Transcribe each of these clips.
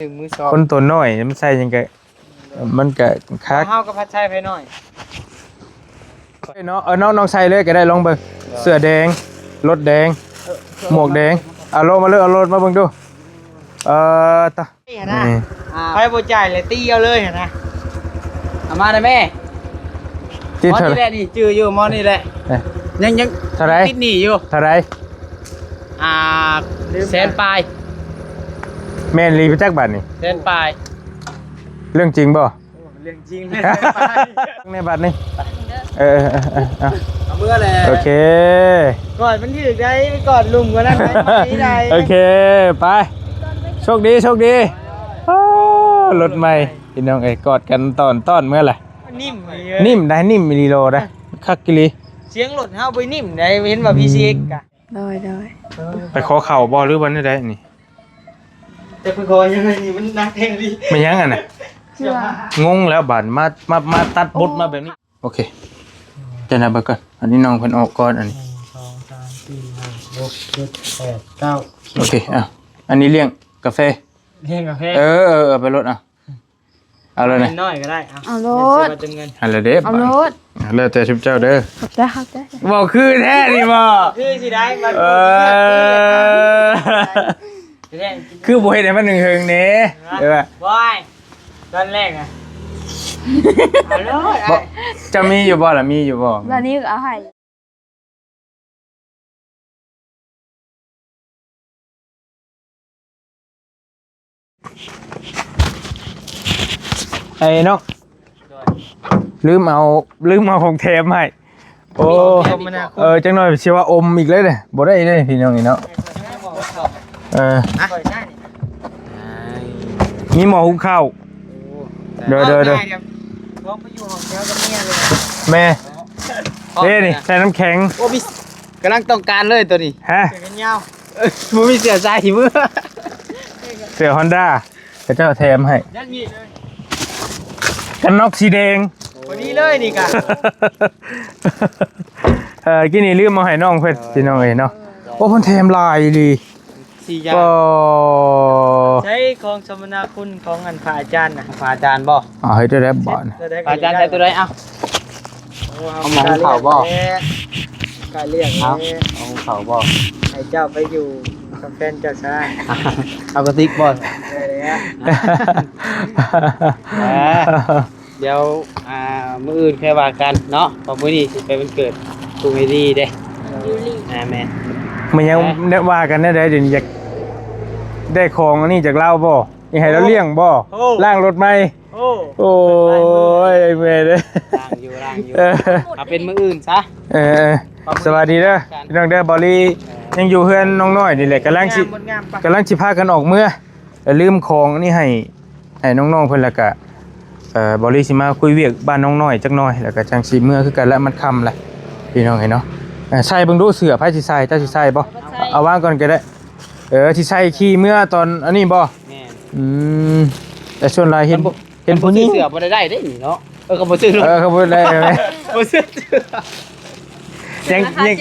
ໜຶ່ງມືສອງ ຄົນຕົວນ້ອຍມັນໃສ່ຫຍັງກະ ມັນກະຄັກ ເຮົາກໍພັດໃຊ້ໄພນ້ອຍເນາະ. ເອີ ນ້ອງ ນ້ອງໃສ່ເລີຍກໍໄດ້ ລອງເບິ່ງ ເສື້ອແດງ ລົດແດງ ໝວກແດງ ເອົາລົດມາເລີຍ ເອົາລົດມາເບິ່ງດູ ເອີ ຕະ ນີ້ຫັ້ນນະ ອືມ ອ່າ ໃຜບໍ່ຈ່າຍແລ້ວຕີເອົາເລີຍຫັ້ນນະ ເອົາມາໄດ້ແມ່ ຕິດ ໝໍນີ້ແຫຼະ ນີ້ຈື່ຢູ່ ໝໍນີ້ແຫຼະ ເອີ ຍັງ ຍັງ ເທົ່າໃດ ຕິດໜີ້ຢູ່ ເທົ່າໃດ ອ່າ ແສນປາຍ ແມ່ນອີ່ຫຼີໄປຈັກບາດນີ້ ແສນປາຍ ເລື່ອງຈິງບໍ່? ໂອ້ ເລື່ອງຈິງເລີຍ ໃນບາດນີ້ ເອີ ເອີ ເອີ ເອີ ເອົາ ເອົາເມືອແຫຼະ ໂອເຄ ກ່ອນມັນຖືກໄດ້ ກ່ອນລຸ່ມກວ່ານັ້ນໄດ້ ໄດ້ ໂອເຄ ໄປ ໂຊກດີ ໂຊກດີ ອ້າ ລົດໃໝ່ ພີ່ນ້ອງເອີຍ ກອດກັນຕອນ ຕອນເມືອແຫຼະ ນິ້ມໄດ໋ ນິ້ມອີ່ຫຼີໂລໄດ໋ ຄັກອີ່ຫຼີ ສຽງລົດເຮົາບໍ່ນິ້ມໄດ໋ ເຫັນວ່າ ພີຊີເອັກ ກະ ໂດຍ ໂດຍ ໄປຂໍເຂົ້າບໍ່ ຫຼືວ່າແນວໃດນີ້? ແຕ່ໄປຂໍຍັງໄງນີ້ ມັນໜັກແຮງອີ່ຫຼີ ແມ່ນຫຍັງຫັ້ນນະ? ເຊື່ອ ງົງແລ້ວບາດ ມາ ມາ ມາຕັດບົດມາແບບນີ້ ໂອເຄ ຈະນັບເບິ່ງກ່ອນ ອັນນີ້ນ້ອງເພິ່ນອອກກ່ອນ ອັນນີ້ ໜຶ່ງ ສອງ ສາມ ສີ່ ຫ້າ ຫົກ ເຈັດ ແປດ ເກົ້າ ໂອເຄ ອ່ະ ອັນນີ້ລ້ຽງກາເຟ ລ້ຽງກາເຟ ເອີ ເອີ ເອົາໄປໂລດ ອ່ະ ເອົາເລີຍນະ ນ້ອຍກໍໄດ້ ເອົາ ເອົາໂລດ ເອົາໂລດ ເອົາໂລດ ແລ້ວແຕ່ຊຸມເຈົ້າເດີ ຂອບໃຈ ຂອບໃຈ ບໍ່ຄືແທ້ນີ້ບໍ່ ຄືຊິໄດ້ ເອີ ຄືບໍ່ເຮັດໃຫ້ມັນເຫິງໆ ນີ້ ເອີ ບໍ່ ຕອນແລກອະ ເອົາໂລດ ບໍ່ ເຈົ້າມີຢູ່ບໍ່ລະ ມີຢູ່ບໍ່ ບາດນີ້ກໍເອົາໃຫ້ ໄອ້ນ້ອງ ລືມເອົາ ລືມເອົາຂອງແຖມໃຫ້ ໂອ້ ເອີ ຈັກໜ່ອຍຊິວ່າອົມອີກເລີຍເດ້ ບໍ່ໄດ້ເດ້ພີ່ນ້ອງນີ້ເນາະ ເອີ ມີໝໍ້ຫຸງເຂົ້າ ໂອ້ ໂດຍ ໂດຍ ໂດຍ ແມ່ ເດ້ນີ້ ໃສ່ນ້ຳແຂງ ໂອ້ ມີ ກຳລັງຕ້ອງການເລີຍໂຕນີ້ ຮະ ເສື້ອແຂນຍາວ ເອີ ບໍ່ມີເສື້ອໃສ່ເມືອ ເສື້ອຮອນດ້າ ເຂົາເຈົ້າແຖມໃຫ້ ຢ່າງນີ້ເລີຍ ກັນນັອກສີແດງ ພໍດີເລີຍນີ້ກະ ເອີ ກີ້ນີ້ລືມເອົາໃຫ້ນ້ອງເພິ່ນ ພີ່ນ້ອງເອີຍເນາະ ໂອ້ ເພິ່ນແຖມຫຼາຍອີ່ຫຼີ ສີ່ຢ່າງ ກໍ ໃຊ້ຂອງສະມະນາຄຸນຂອງອັນພະອາຈານນະ ພະອາຈານບໍ່? ເອົາໃຫ້ຕົວໃດບາດນີ້ ພະອາຈານໃຊ້ຕົວໃດ ເອົາ ເອົາໝໍ້ຫຸງເຂົ້າບໍ່? ກະລ້ຽງ ເອົາ ເອົາຫຸງເຂົ້າບໍ່? ໃຫ້ເຈົ້າໄປຢູ່ກັບແຟນເຈົ້າຊະ ເອົາກະຕິກບໍ່? ໄດ້ແລ້ວ ເອີ ດຽວ ອ່າ ມື້ອື່ນຄ່ອຍວ່າກັນເນາະ ເພາະມື້ນີ້ຊິໄປວັນເກີດ ປູເມດີເດ້ ຢູລີ ອ່າ ແມ່ນ ມັນຍັງ ເອີ ວ່າກັນແນວໃດ ດຽວນີ້ຢາກໄດ້ຂອງອັນນີ້ຈາກລາວບໍ່? ນີ້ໃຫ້ລາວລ້ຽງບໍ່? ໂອ້ ລ້າງລົດໃໝ່ ໂອ້ ໂອ້ຍ ເມື່ອຍເດ້ ລ້າງຢູ່ ລ້າງຢູ່ ເອີ ເອົາເປັນມື້ອື່ນຊະ ເອີ ເອີ ສະບາຍດີເດີ ພີ່ນ້ອງເດີ ບອລລີຍັງຢູ່ເຮືອນນ້ອງນ້ອຍນີ້ແຫຼະ ກຳລັງຊິ ກຳລັງຊິພາກັນອອກເມືອ ແລ້ວລືມຂອງອັນນີ້ໃຫ້ ໃຫ້ນ້ອງໆເພິ່ນ ແລ້ວກະ ເອີ ບອລລີຊິມາຄຸຍວຽກບ້ານນ້ອງນ້ອຍຈັກໜ່ອຍ ແລ້ວກະຈັ່ງຊິເມືອຄືກັນລະ ມັນຄ່ຳລະ ພີ່ນ້ອງເອີຍເນາະ ເອີ ໃສ່ເບິ່ງດູ ເສື້ອໃຜຊິໃສ່ ເຈົ້າຊິໃສ່ບໍ່? ເອົາວາງກ່ອນກໍໄດ້ ເອີ ຊິໃສ່ຂີ່ເມືອຕອນອັນນີ້ບໍ່? ແມ່ນ ອືມ ແຕ່ສ່ວນຫຼາຍເຫັນ ເຫັນຜູ້ຍິງ ເສື້ອບໍ່ໄດ້ໄດ້ເດ້ນີ້ເນາະ ເອີ ກໍບໍ່ຊື້ ເອີ ກໍບໍ່ໄດ້ ບໍ່ຊື້ ຍັງ ຍັງ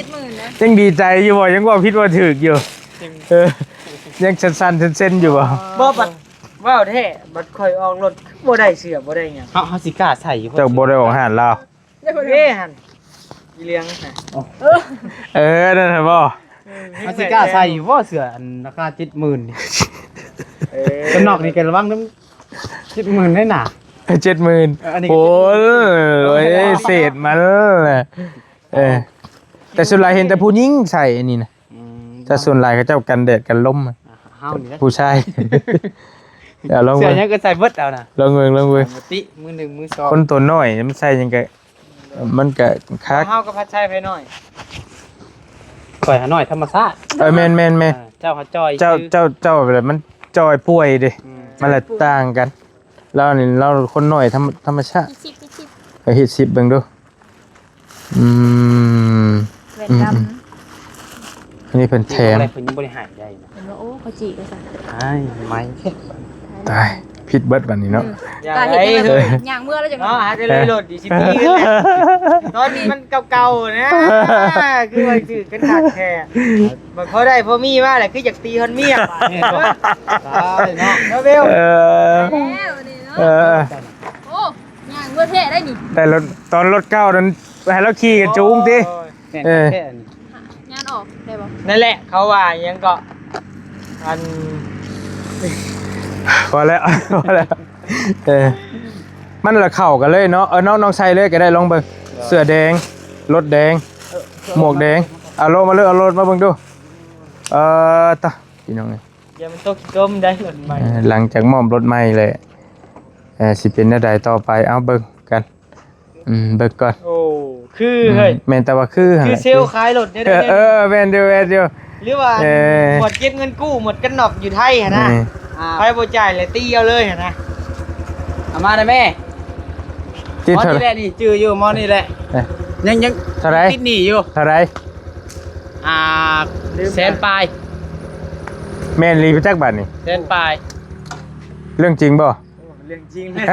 ຍັງດີໃຈຢູ່ບໍ່? ຍັງເວົ້າຜິດເວົ້າຖືກຢູ່ ເອີ ຍັງສັ່ນໆເຊັນໆຢູ່ບໍ່? ບໍ່ ບັດ ເວົ້າແທ້ ບັດຂ້ອຍອອກລົດ ບໍ່ໄດ້ເສື້ອ ບໍ່ໄດ້ຫຍັງ ເຮົາ ເຮົາຊິກ້າໃສ່ຢູ່ບໍ່? ເຈົ້າບໍ່ໄດ້ອອກຮ້ານລາວ ເດ້ຫັ້ນ ອີ່ເລື່ອງຫັ້ນ ເອີ ນັ້ນຫັ້ນບໍ່? ເຮົາຊິກ້າໃສ່ຢູ່ບໍ່ ເສື້ອອັນລາຄາເຈັດໝື່ນນີ້? ເອີ ກັນນອກນີ້ກໍລະວັງນຳ ເຈັດໝື່ນໄດ້ນະ ເຈັດໝື່ນ ເອີ ອັນນີ້ກໍ ໂອ້ຍ ເສດມັນ ເອີ ແຕ່ສ່ວນຫຼາຍເຫັນແຕ່ຜູ້ຍິງໃສ່ອັນນີ້ນະ ອືມ ແຕ່ສ່ວນຫຼາຍເຂົາເຈົ້າກັນແດດກັນລົມ ອ່າ ເຮົານີ້ແຫຼະ ຜູ້ຊາຍ ເອົາລອງເບິ່ງ ເສື້ອຫຍັງກໍໃສ່ເບິດເອົານະ ລອງເບິ່ງ ລອງເບິ່ງ ປົກກະຕິ ມືໜຶ່ງ ມືສອງ ຄົນຕົວນ້ອຍມັນໃສ່ຫຍັງກະ ມັນກະຄັກ ເຮົາກໍພັດໃຊ້ໄພນ້ອຍ ຂ້ອຍຫານ້ອຍທຳມະຊາດ ເອີ ແມ່ນໆໆ ເອີ ເຈົ້າຫາຈ່ອຍ ເຈົ້າ ເຈົ້າ ເຈົ້າແບບມັນຈ່ອຍປ່ວຍເດ້ ອືມ ມັນລະຕ່າງກັນ ລາວນີ້ລາວຄົນນ້ອຍທຳ ທຳມະຊາດ ເຮັດສິບ ເຮັດສິບ ເອີ ເຮັດສິບເບິ່ງດູ ອືມ ແວ່ນດຳ ອືມ ອັນນີ້ເພິ່ນແຖມ ເພິ່ນຍັງບໍ່ໄດ້ໃຫ້ໄດ້ນະ ເຫັນວ່າ ໂອ້ ເຂົາຈີກວ່າຊັ້ນ ອ້າຍ ໄໝແທ້ ຕາຍ ຜິດເບິດບັດນີ້ເນາະ. ອືມ ຢ່າ ກາຍເຮັດ ໄດ້ ຫຍັງ ເຮີ້ຍ ຍ່າງເມືອແລ້ວຈັ່ງ ເນາະ ຫາແຕ່ເລີຍໂລດ ດີຊິຕີເລີຍ ຕອນນີ້ມັນເກົ່າໆນະ ຄືວ່າຖືກກັນຄັກແທ້ ບັດພໍໄດ້ພໍມີມາແລ້ວ ຄືຢາກຕີຮອດເມຍບາດນີ້ ຕາຍເນາະ ເນາະເບວ ເອີ ແລ້ວນີ້ເນາະ ເອີ ໂອ້ ຍ່າງເມືອແທ້ໄດ໋ນີ້ ແຕ່ລົດ ຕອນລົດເກົ່ານັ້ນ ໃຫ້ລາວຂີ່ກະຈູງຕິ ໂອ້ຍ ແມ່ນ ເອີ ແທ້ອັນນີ້ ງານອອກໄດ້ບໍ່? ນັ້ນແຫຼະ ເຂົາວ່າຫຍັງເກາະ ອັນ ພໍແລ້ວ ພໍແລ້ວ ເອີ ມັນລະເຂົ້າກັນເລີຍເນາະ. ເອີ ນ້ອງ ນ້ອງໃສ່ເລີຍກະໄດ້ ລອງເບິ່ງ ເສື້ອແດງ ລົດແດງ ເອີ ໝວກແດງ ເອົາລົດມາເລີຍ ເອົາລົດມາເບິ່ງດູ. ເອີ ຕາ ພີ່ນ້ອງເອີຍ ຢ່າມັນຕົກຂີ້ຕົມໄດ້ລົດໃໝ່ ເອີ ຫຼັງຈາກມອບລົດໃໝ່ແລ້ວ ເອີ ຊິເປັນແນວໃດຕໍ່ໄປ ເອົາເບິ່ງກັນ. ອືມ ເບິ່ງກ່ອນ ໂອ້ ຄື ອືມ ເຮີ້ຍ ແມ່ນ ແຕ່ວ່າຄືຫັ້ນແຫຼະ ຄືເຊວຂາຍລົດເດ້ ເອີ ເອີ ແມ່ນຢູ່ ແມ່ນຢູ່ ຫຼືວ່າ ເອີ ໝົດເກັບເງິນກູ້ ໝົດກັນນອກຢູ່ໄທຫັ້ນນະ ອືມ ອ່າ ໃຜບໍ່ຈ່າຍແລ້ວຕີເອົາເລີຍຫັ້ນນະ ເອົາມາໄດ້ແມ່ ຕິດເທົ່າໃດ ໝໍນີ້ແຫຼະນີ້ ຈື່ຢູ່ ໝໍນີ້ແຫຼະ ເອີ ຍັງ ຍັງ ເທົ່າໃດ ຕິດໜີ້ຢູ່ ເທົ່າໃດ ອ່າ ແສນປາຍ ແມ່ນອີ່ຫຼີໄປຈັກບາດນີ້ ແສນປາຍ ເລື່ອງຈິງບໍ່? ໂອ້ ເລື່ອງຈິງເລີຍ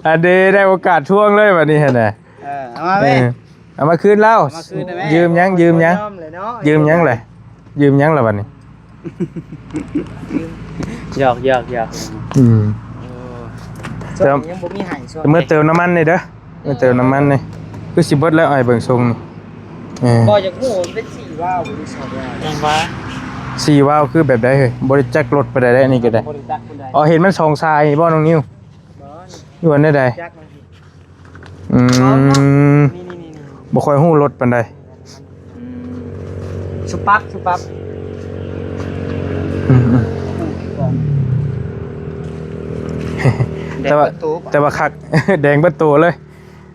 ອັນເດ ໄດ້ໂອກາດທວງເລີຍບັດນີ້ຫັ້ນນະ ເອີ ເອົາມາແມ່ ເອີ ເອົາມາຄືນລາວ ເອົາມາຄືນແມ່ ຢືມຫຍັງ ຢືມຫຍັງ ຍອມແຫຼະເນາະ ຢືມຫຍັງແຫຼະ ຢືມຫຍັງລະບັດນີ້ ຢອກໆໆ ອືມ ໂອ້ ຊ່ວງນີ້ຍັງບໍ່ມີໃຫ້ ຊ່ວງ ເມື່ອເຕີມນ້ຳມັນນີ້ເດີ ເອີ ເຕີມນ້ຳມັນນີ້ ຄືຊິເບິດແລ້ວ ອ້າຍເບິ່ງຊົງນີ້ ເອີ ບໍ່ ຢາກຮູ້ວ່າມັນເປັນສີ່ວາວ ຫຼືສອງວາວ ຍັງວ່າ ສີ່ວາວຄືແບບໃດເຮີ້ຍ? ບໍ່ໄດ້ຈັກລົດປານໃດເດ້ ອັນນີ້ກະໄດ້ ບໍ່ໄດ້ຈັກປານໃດ ອໍ ເຫັນມັນສອງສາຍນີ້ບໍ່ນ້ອງນິວ? ບໍ່ ຢູ່ອັນໃດ? ຈັກມັນ ອືມ ນີ້ໆໆໆ ບໍ່ຄ່ອຍຮູ້ລົດປານໃດ ອືມ ຊຸປັບ ຊຸປັບ ອືມໆ ແດງເບິດໂຕ ແຕ່ວ່າ ແຕ່ວ່າຄັກ ແດງເບິດໂຕເລີຍ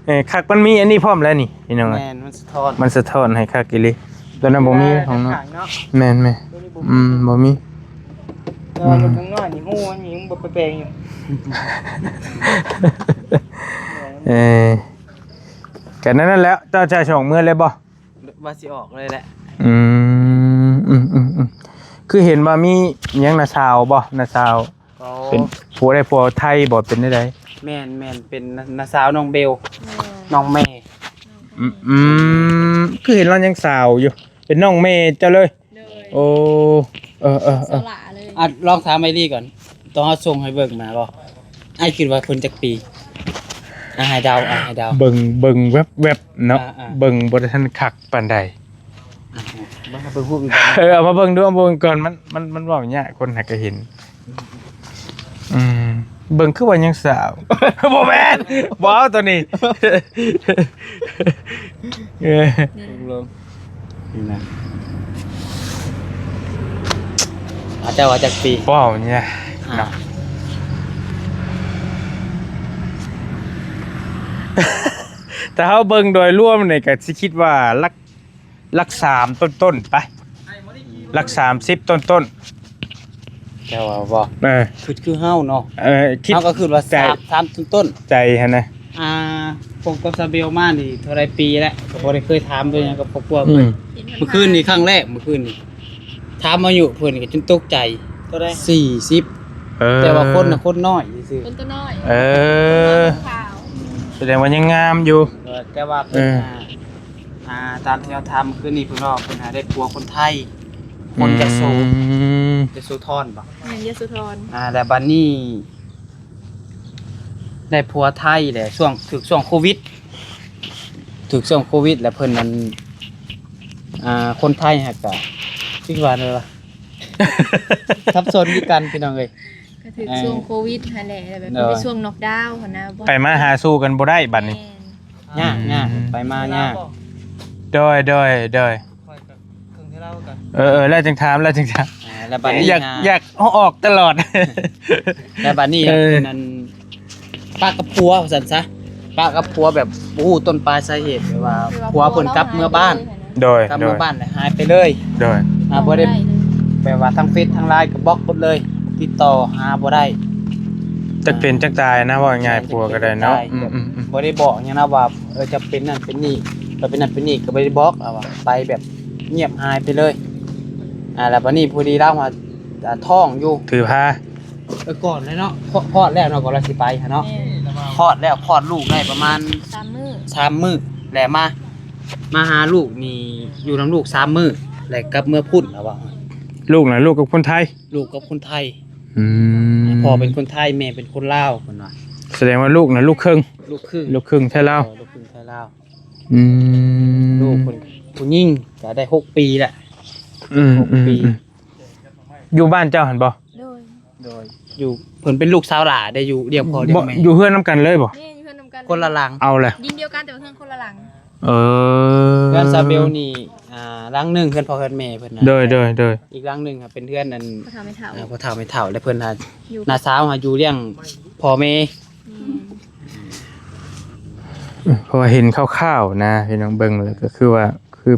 ເອີ ຄັກ ມັນມີອັນນີ້ພ້ອມແລ້ວນີ້ ພີ່ນ້ອງ ແມ່ນ ມັນສະທ້ອນ ມັນສະທ້ອນໃຫ້ຄັກອີ່ຫຼີ ຕົວນັ້ນບໍ່ມີຂອງເນາະ ເວລາທາງເນາະ ແມ່ນໆ ຕົວນີ້ບໍ່ມີ ອືມ ບໍ່ມີ ແຕ່ວ່າລົດ ອືມ ຂ້າງໜ້ານີ້ ຮູ້ມັນມີ ຍັງບໍ່ໄປແປງຢູ່ ເອີ ກະນັ້ນແຫຼະ ເຈົ້າຈະສົ່ງເມືອເລີຍບໍ່? ວ່າຊິອອກເລີຍແຫຼະ ອືມ ອືມໆໆ ຄືເຫັນວ່າມີຫຍັງ ນ້າສາວບໍ່ ນ້າສາວ ອໍ ເປັນຜົວ ໄດ້ຜົວໄທບໍ່ ເປັນແນວໃດ? ແມ່ນໆ ເປັນນ້າ ນ້າສາວນ້ອງເບວ ແມ່ນ ນ້ອງແມ່ ອືມ ອືມ ຄືເຫັນລາວຍັງສາວຢູ່ ເປັນນ້ອງແມ່ເຈົ້າເລີຍ ໂດຍ ໂອ້ ເອີໆໆ ສະຫຼະເລີຍ ອ່ະ ລອງຖາມອ້າຍລີກ່ອນ ຕອນເຮົາສົ່ງໃຫ້ເບິ່ງມາບໍ່ ອ້າຍຄິດວ່າເພິ່ນຈັກປີ? ອ່ະ ໃຫ້ເດົາ ອ່ະ ໃຫ້ເດົາ ເບິ່ງ ເບິ່ງແວັບໆເນາະ ອ່າໆ ເບິ່ງບໍ່ໄດ້ທັນຄັກປານໃດ ອ່ະ ເບິ່ງ ເບິ່ງຮູບອີກ ເອີ ເອົາມາເບິ່ງດູ ເອົາມາເບິ່ງກ່ອນ ມັນ ມັນ ມັນເວົ້າຍາກ ຄົນຫາກະເຫັນ ອືມ ເບິ່ງຄືວ່າຍັງສາວ ບໍ່ແມ່ນ ບໍ່ເອົາຕົວນີ້ ເອີ ລົງ ນີ້ນະ ອາ ເຈົ້າວ່າຈັກປີ? ເວົ້າຍາກເນາະ ອ່າ ຖ້າເຮົາເບິ່ງໂດຍລວມນີ້ ກະຊິຄິດວ່າຫຼັກ ຫຼັກສາມຕົ້ນໆ ໄປ ຫຼັກສາມສິບຕົ້ນໆ ເຈົ້າວ່າບໍ່? ເອີ ຄິດຄືເຮົາເນາະ ເອີ ຄິດ ເຮົາກໍຄິດວ່າ ໃຈ ສາມ ສາມຕົ້ນໆ ໃຈຫັ້ນນະ ອ່າ ພົບກັບສາວເບວມານີ້ເທົ່າໃດປີແລ້ວ ກໍບໍ່ໄດ້ເຄີຍຖາມເລື່ອງຫຍັງກັບຄອບຄົວເພິ່ນ ອືມ ມື້ຄືນນີ້ຄັ້ງແລກ ມື້ຄືນນີ້ ຖາມອາຍຸເພິ່ນກໍຈົນຕົກໃຈ ເທົ່າໃດ? ສີ່ສິບ ເອີ ແຕ່ວ່າຄົນນະຄົນນ້ອຍຊື່ໆ ຄົນຕົວນ້ອຍ ເອີ ຂາວ ສະແດງວ່າຍັງງາມຢູ່ ເອີ ແຕ່ວ່າເພິ່ນ ເອີ ອ່າ ອ່າ ຕາມທີ່ເຮົາຖາມມື້ຄືນນີ້ ເພິ່ນວ່າເພິ່ນຫາໄດ້ຜົວຄົນໄທ ຄົນຍະໂສ ອືມ ຍະໂສທອນບໍ່? ແມ່ນ ຍະໂສທອນ ອ່າ ແລ້ວບັດນີ້ ໄດ້ຜົວໄທແຫຼະ ຊ່ວງ ຖືກຊ່ວງໂຄວິດ ຖືກຊ່ວງໂຄວິດ ແລ້ວເພິ່ນນັ້ນ ອ່າ ຄົນໄທຫັ້ນກະ ຄືວ່າແນວໃດວະ ສັບສົນຄືກັນພີ່ນ້ອງເອີຍ ກໍຖືກ ເອີ ຊ່ວງໂຄວິດຫັ້ນແຫຼະ ແບບ ໂດຍ ເປັນຊ່ວງນັອກດາວຫັ້ນນະ ໄປມາຫາສູ່ກັນບໍ່ໄດ້ບັດນີ້ ແມ່ນ ຍາກ ຍາກ ອືມ ໄປມາຍາກ ໂດຍ ໂດຍ ໂດຍ ເອີ ເອີ ແລ້ວຈຶ່ງຖາມ ແລ້ວຈຶ່ງຖາມ ອ່າ ແລ້ວບັດນີ້ ຢາກ ຢາກເອົາອອກຕະຫຼອດ ແລ້ວບັດນີ້ ເອີ ນັ້ນ ປະກັບຜົວວ່າຊັ້ນຊະ ປະກັບຜົວແບບບໍ່ຮູ້ຕົ້ນປາຍສາເຫດ ແບບວ່າຜົວເພິ່ນກັບເມືອບ້ານ ໂດຍ ກັບເມືອ ໂດຍ ບ້ານແລ້ວຫາຍໄປເລີຍ ໂດຍ ອ່າ ບໍ່ໄດ້ ບໍ່ໄດ້ເລີຍ ແບບວ່າທາງເຟສທາງໄລນ໌ກໍບລັອກໝົດເລີຍ ຕິດຕໍ່ຫາບໍ່ໄດ້ ຈັກເປັນຈັກຕາຍນະ ເວົ້າງ່າຍໆ ແມ່ນ ຜົວກໍໄດ້ເນາະ ຈັກເປັນຈັກຕາຍ ອືມໆໆ ບໍ່ໄດ້ບອກຫຍັງນະວ່າ ເອີ ຈະເປັນນັ້ນເປັນນີ້ ຈະເປັນນັ້ນເປັນນີ້ ກໍບໍ່ໄດ້ບອກ ເອົາວ່າໄປແບບງຽບຫາຍໄປເລີຍ ອ່າ ແລ້ວບັດນີ້ພໍດີລາວວ່າ ອ່າ ທ້ອງຢູ່ ຖືພາ ໄປກ່ອນເລີຍເນາະ ຄ- ຄອດແລ້ວເນາະ ກ່ອນລາວຊິໄປຫັ້ນເນາະ. ແມ່ນ ຄອດແລ້ວ ຄອດລູກໄດ້ປະມານສາມມື້ ສາມມື້ ແລ້ວມາ ມາຫາລູກນີ້ ຢູ່ນຳລູກສາມມື້ ແລ້ວກັບເມືອພຸ້ນລະວ່າ. ລູກນະ ລູກກັບຄົນໄທ? ລູກກັບຄົນໄທ. ອືມ ພໍ່ເປັນຄົນໄທ ແມ່ເປັນຄົນລາວ ເພິ່ນວ່າ. ສະແດງວ່າລູກນະ ລູກເຄິ່ງ ລູກເຄິ່ງ ລູກເຄິ່ງໄທລາວ. ເອີ ລູກເຄິ່ງໄທລາວ. ອືມ ລູກເພິ່ນຜູ້ຍິງກະໄດ້ຫົກປີແລ້ວ. ອືມ ຫົກປີ. ອືມ ຢູ່ບ້ານເຈົ້າຫັ້ນບໍ່? ໂດຍ ໂດຍ ຢູ່ ເພິ່ນເປັນລູກສາວຫຼ້າໄດ້ ຢູ່ ລ້ຽງພໍ່ລ້ຽງແມ່. ຢູ່ເຮືອນນຳກັນເລີຍບໍ່? ແມ່ນ ຢູ່ເຮືອນນຳກັນ ຄົນລະຫຼັງ. ເອົາແຫຼະ ດິນດຽວກັນ ແຕ່ວ່າເຮືອນຄົນລະຫຼັງ. ເອີ ເຮືອນຊາເບວນີ້ ອ່າ ຫຼັງໜຶ່ງເຮືອນພໍ່ເຮືອນແມ່ເພິ່ນນະ. ໂດຍ ໂດຍ ໂດຍ. ອີກຫຼັງໜຶ່ງຫັ້ນເປັນເຮືອນອັນ ພໍ່ເຖົ້າແມ່ເຖົ້າ ອ່າ ພໍ່ເຖົ້າແມ່ເຖົ້າ ແລະເພິ່ນຫາ ຢູ່ ນ້າສາວຫາຢູ່ລ້ຽງພໍ່ແມ່. ອືມ ເພາະວ່າເຫັນຄ່າວໆນະ ພີ່ນ້ອງເບິ່ງແລ້ວກໍຄືວ່າ ຄື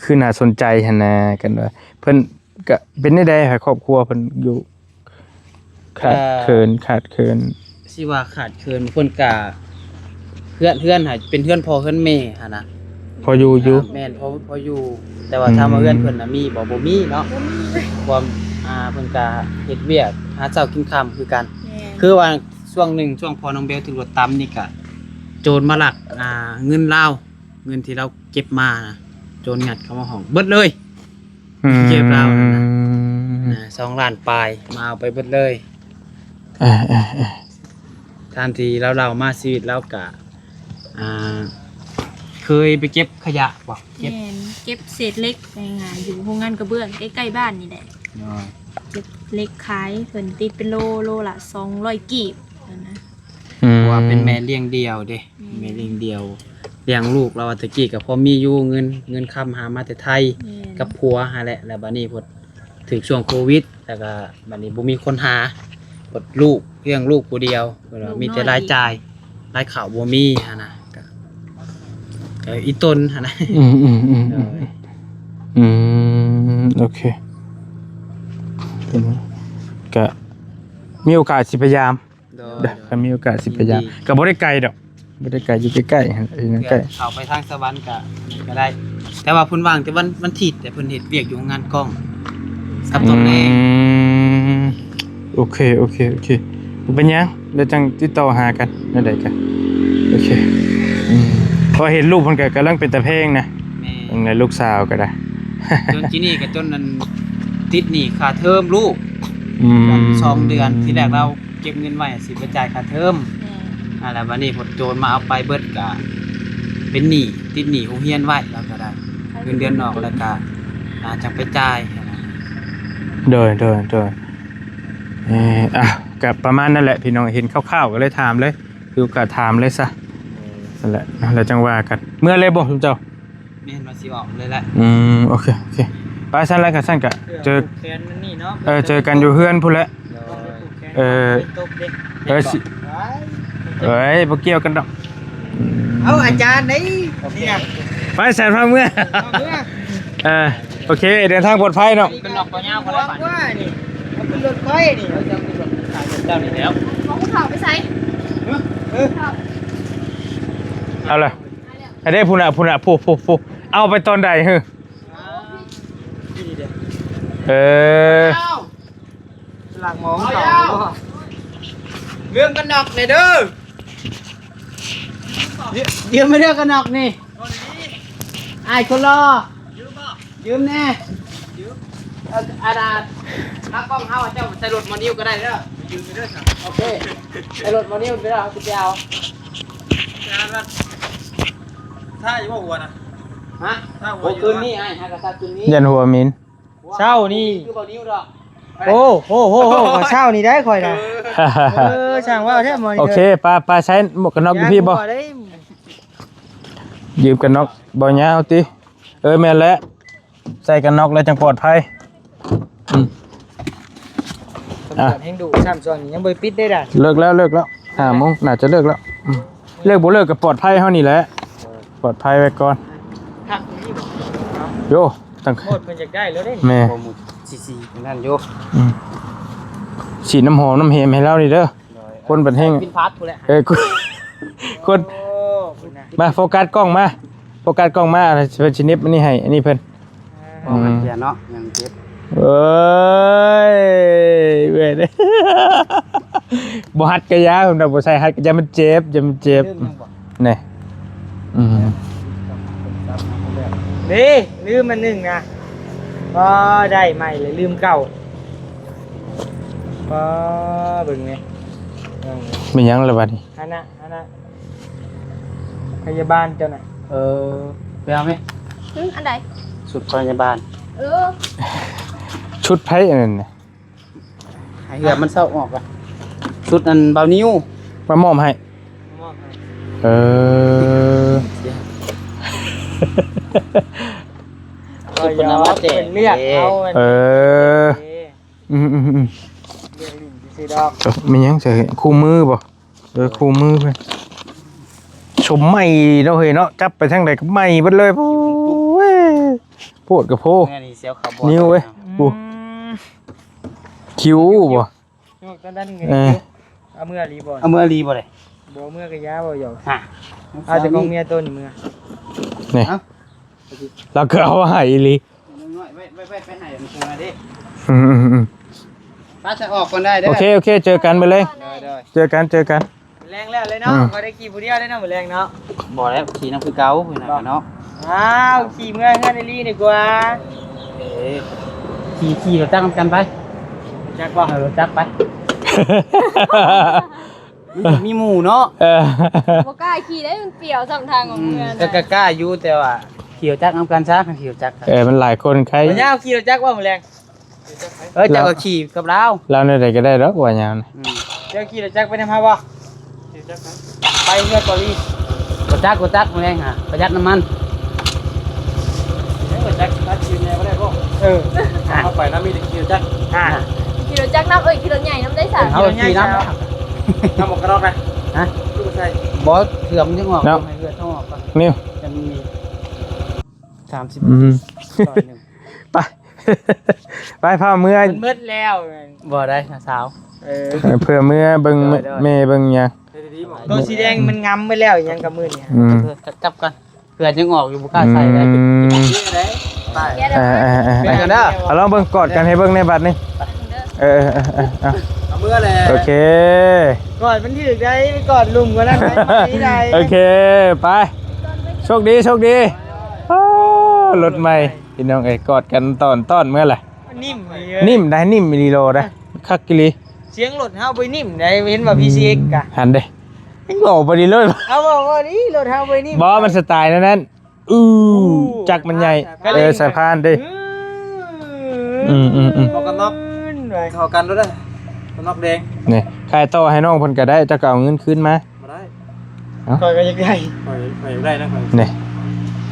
ຄືໜ້າສົນໃຈຫັ້ນນະ ກັນວ່າເພິ່ນກະເປັນແນວໃດ ຄອບຄົວເພິ່ນຢູ່ ຂາດເຂີນ ເອີ ຂາດເຂີນ ຊິວ່າຂາດເຂີນ ເພິ່ນກະ ເຮືອນ ເຮືອນຫັ້ນເປັນເຮືອນພໍ່ເຮືອນແມ່ຫັ້ນນະ ພໍຢູ່ຢູ່. ແມ່ນ ພໍ ພໍຢູ່ ແຕ່ວ່າ ອືມ ຖາມວ່າເຮືອນເພິ່ນນະມີບໍ່? ບໍ່ມີເນາະ ບໍ່ມີ ຄວາມ ອ່າ ເພິ່ນກະເຮັດວຽກຫາເຊົ້າກິນຄ່ຳຄືກັນ. ແມ່ນ ຄືວ່າຊ່ວງໜຶ່ງ ຊ່ວງພໍ່ນ້ອງເບວຖືກລົດຕຳນີ້ກະ ໂຈນມາລັກ ອ່າ ເງິນລາວ ເງິນທີ່ລາວເກັບມານະ ໂຈນຍັດເຂົ້າມາຫ້ອງເບິດເລີຍ. ອືມ ເກັບລາວຫັ້ນນະ ນະ ສອງລ້ານປາຍ ມາເອົາໄປເບິດເລີຍ. ເອີ ເອີ ເອີ ຕາມທີ່ລາວເລົ່າມາ ຊີວິດລາວກະ ອ່າ ເຄີຍໄປເກັບຂະຫຍະບໍ່? ເກັບ ແມ່ນ ເກັບເສດເຫຼັກ ຢູ່ໂຮງງານກະເບື້ອງໃກ້ໆບ້ານນີ້ແຫຼະ. ໂດຍ ເກັບເຫຼັກຂາຍ ເພິ່ນຕິດເປັນໂລ ໂລລະສອງຮ້ອຍກີບຫັ້ນນະ. ອືມ ເພາະວ່າເປັນແມ່ລ້ຽງດ່ຽວເດ້. ແມ່ນ ແມ່ລ້ຽງດ່ຽວ ລ້ຽງລູກລາວ ແຕ່ກີ້ກໍພໍມີຢູ່ ເງິນ ເງິນຄຳຫາມາແຕ່ໄທ ແມ່ນ ກັບຜົວຫັ້ນແຫຼະ. ແລ້ວບາດນີ້ເພິ່ນຖືກຊ່ວງໂຄວິດ ແລ້ວກໍບາດນີ້ບໍ່ມີຄົນຫາ ເພິ່ນລູກ ລ້ຽງລູກຜູ້ດຽວ ເພິ່ນວ່າມີແຕ່ລາຍຈ່າຍ ລາຍເຂົ້າບໍ່ມີຫັ້ນນະ ກໍ ກໍອີ່ຕົນຫັ້ນນະ. ອືມ ອືມ ອືມ ໂດຍ ອືມ ໂອເຄ ກໍມີໂອກາດຊິພະຍາຍາມ. ໂດຍ ໂດຍ ຄັນມີໂອກາດຊິພະຍາຍາມ ຍິນດີ ກໍບໍ່ໄດ້ໄກດອກ ບໍ່ໄດ້ໄກ ຢູ່ໃກ້ໆຫັ້ນ ຢູ່ໃກ້ ເຂົ້າໄປທາງສະຫວັນກໍ ກໍໄດ້ ແຕ່ວ່າເພິ່ນວ່າງແຕ່ວັນ ວັນທິດ ແຕ່ເພິ່ນເຮັດວຽກຢູ່ໂຮງງານກ້ອງ ກັບຕອນແລງ. ອືມ ໂອເຄ ໂອເຄ ໂອເຄ ບໍ່ເປັນຫຍັງ ແລ້ວຈັ່ງຕິດຕໍ່ຫາກັນ ແນວໃດກໍ ໂອເຄ. ອືມ ເພາະເຫັນລູກເພິ່ນກໍກຳລັງເປັນຕາແພງນະ. ແມ່ນ ເບິ່ງແລ້ວລູກສາວກໍໄດ້ ຈົນທີ່ນີ້ກໍຈົນນັ້ນ ຕິດໜີ້ຄ່າເທີມລູກ. ອືມ ສອງເດືອນ ທີແລກລາວເກັບເງິນໄວ້ຊິໄປຈ່າຍຄ່າເທີມ. ແມ່ນ ອ່າ ແລ້ວບາດນີ້ໂຈນມາເອົາໄປເບິດ ກະເປັນໜີ້ ຕິດໜີ້ໂຮງຮຽນໄວ້ ແລ້ວກະໄດ້ເງິນເດືອນອອກ ແລ້ວກະ ອ່າ ຈັ່ງໄປຈ່າຍຫັ້ນນະ. ໂດຍ ໂດຍ ໂດຍ ເອີ ອ່ະ ກະປະມານນັ້ນແຫຼະພີ່ນ້ອງ ເຫັນຄ່າວໆກໍເລີຍຖາມເລີຍ ຖືໂອກາດຖາມເລີຍຊະ. ເອີ ນັ້ນແຫຼະ ແລ້ວຈັ່ງວ່າກັນ ເມືອເລີຍບໍ່ຊຸມເຈົ້າ? ແມ່ນວ່າຊິອອກເລີຍແຫຼະ. ອືມ ໂອເຄ ໂອເຄ ໄປຊັ້ນແລ້ວ ກະຊັ້ນກະເຈີ ແຂນມັນນີ້ເນາະ ເອີ ເຈີກັນຢູ່ເຮືອນພຸ້ນແຫຼະ. ໂດຍ ເອີ ເອີ ຊິ ເອີຍ ບໍ່ກ່ຽວກັນດອກ. ເອົາ ອາຈານໄດ໋ ນີ້ນະ ໄປຊັ້ນພາເມືອ ພາເມືອ. ເອີ ໂອເຄ ເດີນທາງປອດໄພເນາະ. ເປັນນອກຄອຍາວກໍໄດ້ບາດນີ້ ເອົາຂຶ້ນລົດຂ້ອຍນີ້ ເຈົ້ານີ້ແລ້ວ ເອົາຜູ້ເຖົ້າໄປໃສ? ເອີ ເອົາລະ ອັນເດ້ ພຸ້ນນະ ພຸ້ນນະ ຜູ້ ຜູ້ ຜູ້ ເອົາໄປຕອນໃດຫື? ເອີ ຫຼັງມອງເຂົາ ເລື່ອງກັນນອກແດ່ເດີ ດຽວມາເລື່ອງກັນນອກນີ້ ອ້າຍຄົນຫຼໍ່ ຢືມແດ່ ຢືມ ອັນ ອັນ ຕາກ້ອງເຮົາ ເຈົ້າໃສ່ລົດໝໍນິວກໍໄດ້ເດີ ຢືມໄປເດີ. ໂອເຄ ໃສ່ລົດໝໍນິວໄປເດີ ເຮົາຊິໄປເອົາ. ຖ້າຢູ່ບໍ່ຫົວນະ ຮະ? ຖ້າຫົວ ໂອ້ ຄືນນີ້ອ້າຍ ຫາກະສັດຄືນນີ້ ຢ້ານຫົວໝິນ. ເຊົ້ານີ້ ຄືບໍ່ນິ້ວດອກ. ໂອ້ ໂຫ ໂຫ ໂຫ ເຊົ້ານີ້ໄດ້ຂ້ອຍນະ. ເອີ ຊ່າງເວົ້າແທ້ໝໍນີ້. ໂອເຄ ໄປ ໄປ ໃສ່ໝວກກັນນັອກຢູ່ພີ້ບໍ່? ຢືມກັນນັອກບໍ່ຍາວຕິ? ເອີ ແມ່ນແຫຼະ ໃສ່ກັນນັອກແລ້ວຈັ່ງປອດໄພ. ອືມ ຕຳຫຼວດແຮ່ງດຸຊ້ຳ ຊ່ວງນີ້ຍັງບໍ່ໄດ້ປິດເດ້ດານ. ເລີກແລ້ວ ເລີກແລ້ວ ຫ້າໂມງ ໜ້າຈະເລີກແລ້ວ. ອືມ ເລີກບໍ່ເລີກກໍປອດໄພເຮົານີ້ແຫຼະ ເອີ ປອດໄພໄວ້ກ່ອນ. ພັກຢູ່ນີ້ບໍ່? ໂຢ ຕັ້ງໂມດເພິ່ນຢາກໄດ້ແລ້ວເດ້. ແມ່ນ ໂປຣໂມດຊີຊີນັ້ນຢູ່. ອືມ ສີດນ້ຳຫອມນ້ຳເຫມໃຫ້ລາວນີ້ເດີ. ໂດຍ ຄົນບັນແຮງ ກິນພັກພຸ້ນແຫຼະ. ເອີ ຄົນ ໂອ້ ພຸ້ນນະ ມາໂຟກັສກ້ອງມາ ໂຟກັສກ້ອງມາ ເພິ່ນຊິເນັບອັນນີ້ໃຫ້ ອັນນີ້ເພິ່ນ. ອືມ ເນາະ ຍັງເຈັບ. ເອີຍ ເວີ້ຍ ບໍ່ຮັດກະຢ່າ ເພິ່ນວ່າບໍ່ໃສ່ຮັດກະຢ່າ ມັນເຈັບ ຢ່າມັນເຈັບ ລືມຍັງບໍ່? ນີ້ ອືມ ເດ້ ລືມອັນໜຶ່ງນະ ກໍໄດ້ໃໝ່ເລີຍ ລືມເກົ່າ ກໍເບິ່ງນີ້ ເບິ່ງນີ້ ແມ່ນຫຍັງລະບັດນີ້? ອັນນະ ອັນນະ ພະຍາບານເຈົ້ານະ ເອີ ໄປເອົາແມະ ຫຶ ອັນໃດ? ຊຸດພະຍາບານ ເອີ ຊຸດໃຜອັນນັ້ນນະ? ໃຫ້ເຫື່ອມັນເຊົາອອກລະ ຊຸດອັນບ່າວນິວມາມອບໃຫ້ ມອບໃຫ້ ເອີ ເພິ່ນເອົາມາແຈກ ເພິ່ນເລືອກເອົາ ເອີ ເອີ ອືມໆໆ ເລືອກຫຼິ້ນຊື່ໆດອກ ແມ່ນຫຍັງໃສ່ຄູ່ມືບໍ່? ເອີ ຄູ່ມືເພິ່ນ ຊົມໃໝ່ເນາະເຮີຍເນາະ ຈັບໄປທາງໃດກໍໃໝ່ເບິດເລີຍ ໂອ້ຍ ໂພດກະໂພ ນີ້ເຊວຂາວບອດ ນິວເອີຍ ອືມ ໂອ້ ຄິວບໍ່? ຍກຕອນນັ້ນ ເອີ ເອົາເມືອອີ່ຫຼີບໍ່? ເອົາເມືອອີ່ຫຼີບໍ່ເດ້? ບໍ່ເມືອກະຢ່າ ເວົ້າຫຍອກ ຮະ ເອົາແຕ່ຂອງເມຍໂຕນີ້ເມືອ ນີ້ ເອົ້າ ລາວກໍເອົາໃຫ້ອີ່ຫຼີ ນ້ອຍໆ ໄວ້ ໄວ້ ໄວ້ ໄວ້ໃຫ້ມັນເຊື່ອເດ້ ອືມໆໆ ປະ ຈະອອກກ່ອນໄດ້ເດີ ໂອເຄ ໂອເຄ ເຈີກັນມື້ແລງ ໂດຍໆ ເຈີກັນ ເຈີກັນ ມື້ແລງແລ້ວເລີຍເນາະ ອືມ ຂ້ອຍໄດ້ຂີ່ຜູ້ດຽວເລີຍເນາະ ມື້ແລງເນາະ ບໍ່ແລ້ວ ຂີ່ນຳຄືເກົ່າ ເນາະ ອ້າວ ຂີ່ເມືອເຮືອນອີ່ຫຼີດີກວ່າ ເອີ ຂີ່ ຂີ່ລົດຈັກນຳກັນໄປ ຈັກບໍ່? ເອີ ລົດຈັກໄປ ມີ ມີໝູ່ເນາະ ເອີ ບໍ່ກ້າຂີ່ໄດ້ ມັນປ່ຽວສ່ຳທາງອອກເມືອນ ອືມ ກໍ ກໍກ້າຢູ່ ແຕ່ວ່າຂີ່ລົດຈັກນຳກັນຊະ ຄັນຂີ່ລົດຈັກ ເອີ ມັນຫຼາຍຄົນໄຄ ບໍ່ຍາວ ຂີ່ລົດຈັກບໍ່ມື້ແລງ? ເອີ ເຈົ້າກໍຂີ່ກັບລາວ ລາວແນວໃດກໍໄດ້ດອກວ່າຍາວນະ ອືມ ເຈົ້າຂີ່ລົດຈັກໄປນຳເຮົາບໍ່? ໄປເຮືອເກົາຫຼີ ບໍ່ຈັກ ບໍ່ຈັກ ມື້ແລງຫາປະຢັດນ້ຳມັນ ເອີ ບໍ່ຈັກ ຕັດຊີວິດແດ່ບໍ່ໄດ້ບໍ່? ເອີ ເຮົາໄປນຳມີແຕ່ຂີ່ລົດຈັກ ອ່າ ຂີ່ລົດຈັກນຳ ເອີຍ ຂີ່ລົດໃຫຍ່ນຳໄດ້ຊະ ເຮົາຂີ່ນຳ ນຳໝວກກັນນັອກນະ ຮະ ຄືບໍ່ໃສ່ ບໍ່ ເຄື່ອງມັນຍັງອອກ ເນາະ ໃຫ້ເຫື່ອເຂົ້າອອກກ່ອນ ນິວ ຈະມີ ສາມສິບ ອືມ ຮ້ອຍໜຶ່ງ ໄປ ໄປພາເມືອ ມັນໝົດແລ້ວ ບໍ່ໄດ້ນະສາວ ເອີ ເພື່ອເມືອເບິ່ງ ໂດຍໆ ແມ່ເບິ່ງຫຍັງ ໂຕສີແດງມັນງຳໄປແລ້ວ ຫຍັງກະມື້ນີ້ ອືມ ເອີ ຈັບກ່ອນ ເພື່ອຍັງອອກຢູ່ ບໍ່ກ້າໃສ່ໄດ້ ອືມ ໄປ ເອີໆໆ ໄປກັນເດີ ເອົາລອງເບິ່ງ ກອດກັນໃຫ້ເບິ່ງແດ່ບາດນີ້ ເອີໆໆ ເອົາ ເອົາເມືອແຫຼະ ໂອເຄ ກອດມັນຖືກໄດ໋ ໄປກອດລຸ່ມກວ່ານັ້ນໄດ້ໄໝ໋ ໂອເຄ ໄປ ໂຊກດີ ໂຊກດີ ໂອ້ ລົດໃໝ່ ພີ່ນ້ອງເອີຍ ກອດກັນຕ້ອນໆເມືອລະ ມັນນິ້ມດີເອີຍ ນິ້ມໄດ໋ ນິ້ມອີ່ຫຼີໂລໄດ໋ ຄັກອີ່ຫຼີ ສຽງລົດເຮົາບໍ່ນິ້ມໄດ໋ ເຫັນວ່າ ອືມ ພີຊີເອັກກະ ຫັ້ນເດ້ ຍັງເວົ້າບໍ່ດີເລີຍ ເອົາເວົ້າ ເວົ້າດີ ລົດເຮົາບໍ່ນິ້ມ ບໍ່ ມັນສະໄຕລ໌ແນວນັ້ນ ອື ຈັກມັນໃຫຍ່ ເອີ ສາຍພານເດ້ ອືມໆໆ ໝວກກັນນັອກ ເຂົ້າກັນໂລດເດີ ໝວກກັນນັອກແດງ ນີ້ ຂາຍຕໍ່ໃຫ້ນ້ອງເພິ່ນກໍໄດ້ ເຈົ້າກໍເອົາເງິນຄືນມາ ບໍ່ໄດ້ ເອົ້າ ຂ້ອຍກໍຢາກໄດ້ ຂ້ອຍ ຂ້ອຍຢາກໄດ້ນະ ຂ້ອຍ ນີ້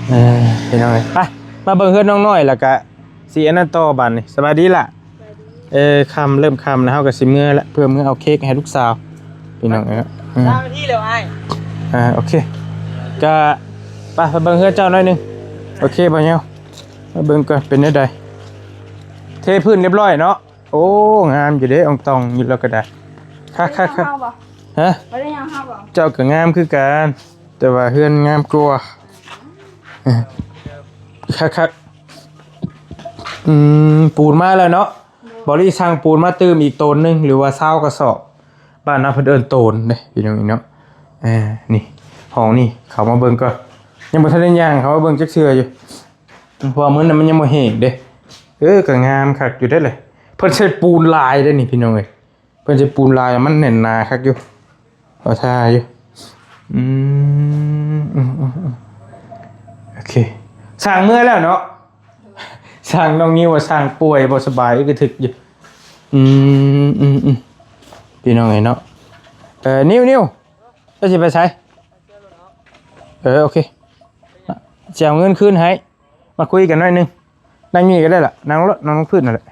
ເອີ ພີ່ນ້ອງເອີຍ ໄປ ມາເບິ່ງເຮືອນນ້ອງນ້ອຍ ແລ້ວກະຊິອັນນັ້ນຕໍ່ບາດນີ້ ສະບາຍດີລະ ເອີ ຄ່ຳ ເລີ່ມຄ່ຳແລ້ວ ເຮົາກໍຊິເມືອລະ ເພື່ອເມືອເອົາເຄ້ກໃຫ້ລູກສາວ ພີ່ນ້ອງເອີຍ ອືມ ຊາວນາທີແລ້ວອ້າຍ ອ່າ ໂອເຄ ກະ ໄປ ໄປເບິ່ງເຮືອນເຈົ້າໜ້ອຍໜຶ່ງ ໂອເຄ ບ່າວຍາວ ມາເບິ່ງກ່ອນ ເປັນແນວໃດ ເທພື້ນຮຽບຮ້ອຍເນາະ ໂອ້ ງາມຢູ່ເດ້ ອອງຕອງຢູ່ແລ້ວກໍໄດ້ ຄັກໆໆ ຮະ ບໍ່ໄດ້ຍາມເຮົາບໍ່ ເຈົ້າກໍງາມຄືກັນ ແຕ່ວ່າເຮືອນງາມກວ່າ ຄັກໆ ອືມ ປູນມາແລ້ວເນາະ ບໍ່ລີສັ່ງປູນມາຕື່ມອີກໂຕນໜຶ່ງ ຫຼືວ່າຊາວກະສອບ ບ້ານເຮົາເພິ່ນເອີ້ນໂຕນເດ້ ພີ່ນ້ອງເນາະ ເອີ ນີ້ ຫ້ອງນີ້ ເຂົ້າມາເບິ່ງກ່ອນ ຍັງບໍ່ທັນໄດ້ຍ່າງເຂົ້າມາເບິ່ງຈັກເທື່ອຢູ່ ເພາະວ່າມື້ນັ້ນມັນຍັງບໍ່ແຫ້ງເດ້ ເອີ ກໍງາມຄັກຢູ່ເດ້ແຫຼະ ເພິ່ນໃສ່ປູນຫຼາຍເດ້ນີ້ ພີ່ນ້ອງເອີຍ ເພິ່ນໃສ່ປູນຫຼາຍ ມັນແໜ້ນໜາຄັກຢູ່ ເອົາທ່າຢູ່ ອືມ ອືມໆໆ ໂອເຄ ຊ່າງເມືອແລ້ວເນາະ ຊ່າງນ້ອງນິວວ່າຊ່າງປ່ວຍບໍ່ສະບາຍ ອຶກກະທຶກຢູ່ ອືມ ອືມໆ ພີ່ນ້ອງເອີຍເນາະ ເອີ ນິວໆ ເຈົ້າຊິໄປໃສ? ເອີ ໂອເຄ ຊິເອົາເງິນຄືນໃຫ້ ມາຄຸຍກັນໜ້ອຍໜຶ່ງ ນັ່ງນີ້ກໍໄດ້ລະ ນັ່ງໂລດ ນັ່ງລົງພື້ນນັ້ນແຫຼະ